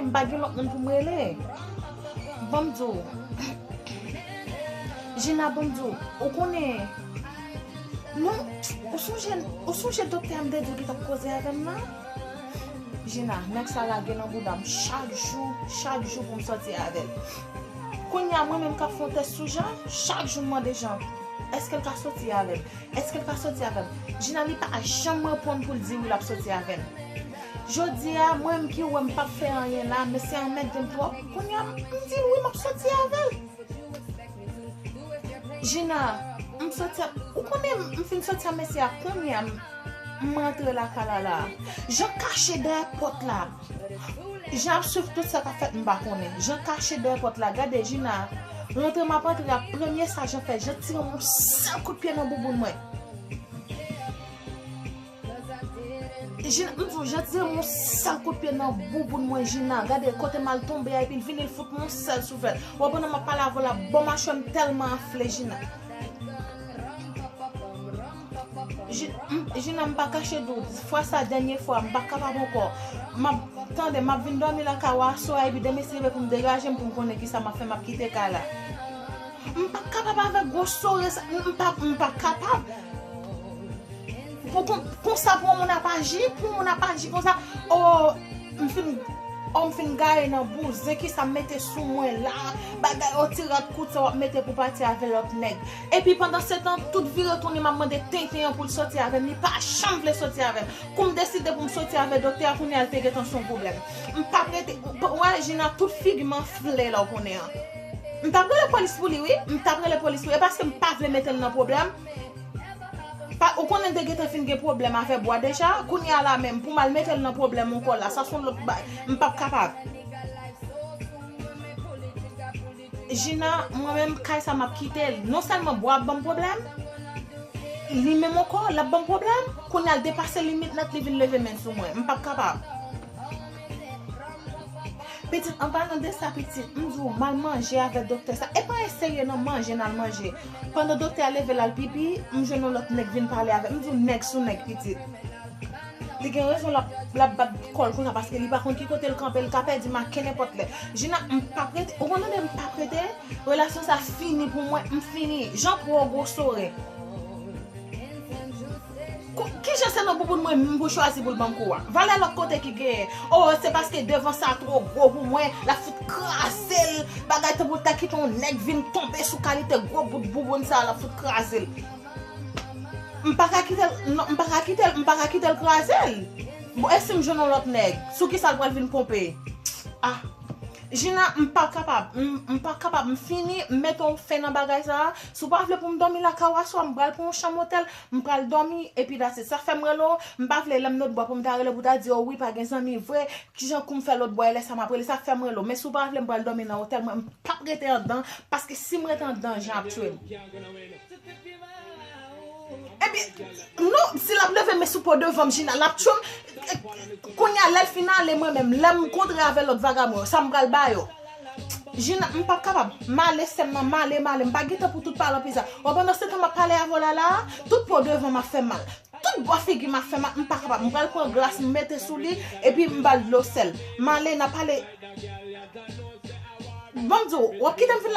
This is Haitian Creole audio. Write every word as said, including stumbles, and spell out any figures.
M pa gen lòt moun pou m rele. Ban m di w. Jina, ban m di w. Ou konnen. Non, ou sonje, ou sonje doktè a m te di w ki t ap koze avè m nan? Jina, nèg sa lage nan bouda m chak jou, chak jou pou m sòti avè l. Kounye a, mwen menm k ap fè yon tès sou Jan, chak jou m mande Jan, èske l ka sòti avè m? Èske l ka sòti avè m? Jina, li pa janm reponn pou l di wi l ap sòti avè m. Jodi a, mwen menm ki wè m p ap fè anyen la, mesye a anmède m twòp. Kounye a, m di l wi m ap sòti avè l. Jina, m sòti a, ou konnen m fin sòti a mesye a, kounye a, m, m antre lakay la la. Jan kache dèyè pòt la. Jan ap swiv tout sa k ap fèt, m pa konnen. Jan kache dèyè pòt la. Gade, Jina, rantre m ap antre a, premye sa Jan fè, Jan tire m yon sèl kout pye nan bouboun mwen. Jina, m di w, Jan tire m yon sèl kout pye nan bouboun mwen, Jina. Gade kote m al tonbe a, epi l vini, l fout m yon sèl souflèt. W ap pandan m ap pale avè w la, bò machwè m tèlman anfle, Jina. Ji-, m, Jina, m pa kache di w, fwa sa dènye fwa, m pa kapab ankò. M ap, tande, m ap vin dòmi nan kay ou aswè a, epi demen si Dye vle pou m degaje m, pou m konnen kisa m ap fè, m ap kite kay la. M pa kapab avèk gwo sore sa, m pa, m pa kapab. Pou kon, konsa pou yon moun ap aji, pou yon moun ap aji konsa. Oh, m fin, oh, m fin gaye nan bouzen, kisa m mete sou mwen la? Bagay, oh, ti rad kout sa w ap mete pou pati avè lòt nèg. Epi pandan se tan, tout vire tounen, m ap mande tenten an pou l sòti avè m. Li pa janm vle sòti avè m. Kou m deside pou m sòti avè doktè a, kounye a l te gentan se yon pwoblèm. M p ap rete, w-, wè, Jina, tout figi m anfle la, w konnen an. M t ap rele polis pou li, wi. M t ap rele polis pou li. E paske m pa vle mete l nan pwoblèm. Pa, ou konnen m te gentan fin gen pwoblèm avè bwa deja. Kounye a la menm, pou m al mete l nan pwoblèm ankò la, sa se yon lòt bagay. M p ap kapab. Jina, mwen menm, kay sa m ap kite l. Non sèlman bwa ap ban m pwoblèm, li menm ankò, l ap ban m pwoblèm. Kounye a l depase limit nèt, li vin leve men sou mwen. M p ap kapab. Pitit, an palan de sa, pitit, m di w, m al manje avè doktè sa. E pa eseye non, manje n al manje. Pandan doktè a leve l al pipi, m jwenn yon lòt nèg vin pale avè m. M di w, nèg sou nèg, pitit. Li gen rezon l ap, l ap bat kò l konsa, paske li pa konn ki kote l kanpe, l ka pèdi m a kenenpòt lè. Jina, m p ap rete, ou konn tande, m p ap rete, relasyon sa fini pou mwen, m fini. Jan twò gwo sore. Kou-, kijan se nan bouboun mwen menm pou chwazi pou l ban m kou a? Valè lòt kote ki genyen. Oh, se paske devan sa twò gwo pou mwen, l ap fout kraze l. Bagay tankou l ta kite yon nèg vin tonbe sou kalite gwo bout bouboun sa, l ap fout kraze l. M pa ka kite l, non, m pa ka kite l, m pa ka kite l kraze l. Bon, e si m jwenn yon lòt nèg, sou kisa l pral vin ponpe? Ah, Jina, m pa kapab, m, m pa kapab, m fini, m mete yon fen nan bagay sa a. Si w pa vle pou m dòmi lakay ou aswè a, m pral pran yon chanm otèl, m pral dòmi, epi that's it. Sa fè m rele w, m pa vle lè m lòtbò pou m ta rele pou ta di, oh wi, pa gen zanmi vre, kijan kou m fè lòtbò a, e lè sa m ap rele, sa fè m rele w. Men si w pa vle m pral dòmi nan otèl mwen, m p ap rete anndan, paske si m rete anndan, Jan ap tchwe m. Epi, non, si l ap leve men sou po devan m, Jina, l ap tchwe m. Kounye a, lè l fin ale, mwen menm, lè m kontre avè lòt vagabon yo, sa m pral ba yo? Jina, m p ap kapab. M ale, sè m nan, m ale, m ale. M pa gen tan pou tout palan pizza. Bon, pandan se tan m ap pale avè w la, la, tout po devan m ap fè m mal. Tout bò figi m ap fè m mal. M pa kapab. M pral pran glas, m mete sou li, epi m ba l dlo sèl. M ale, n ap pale. Ban m di w, w ap kite m fin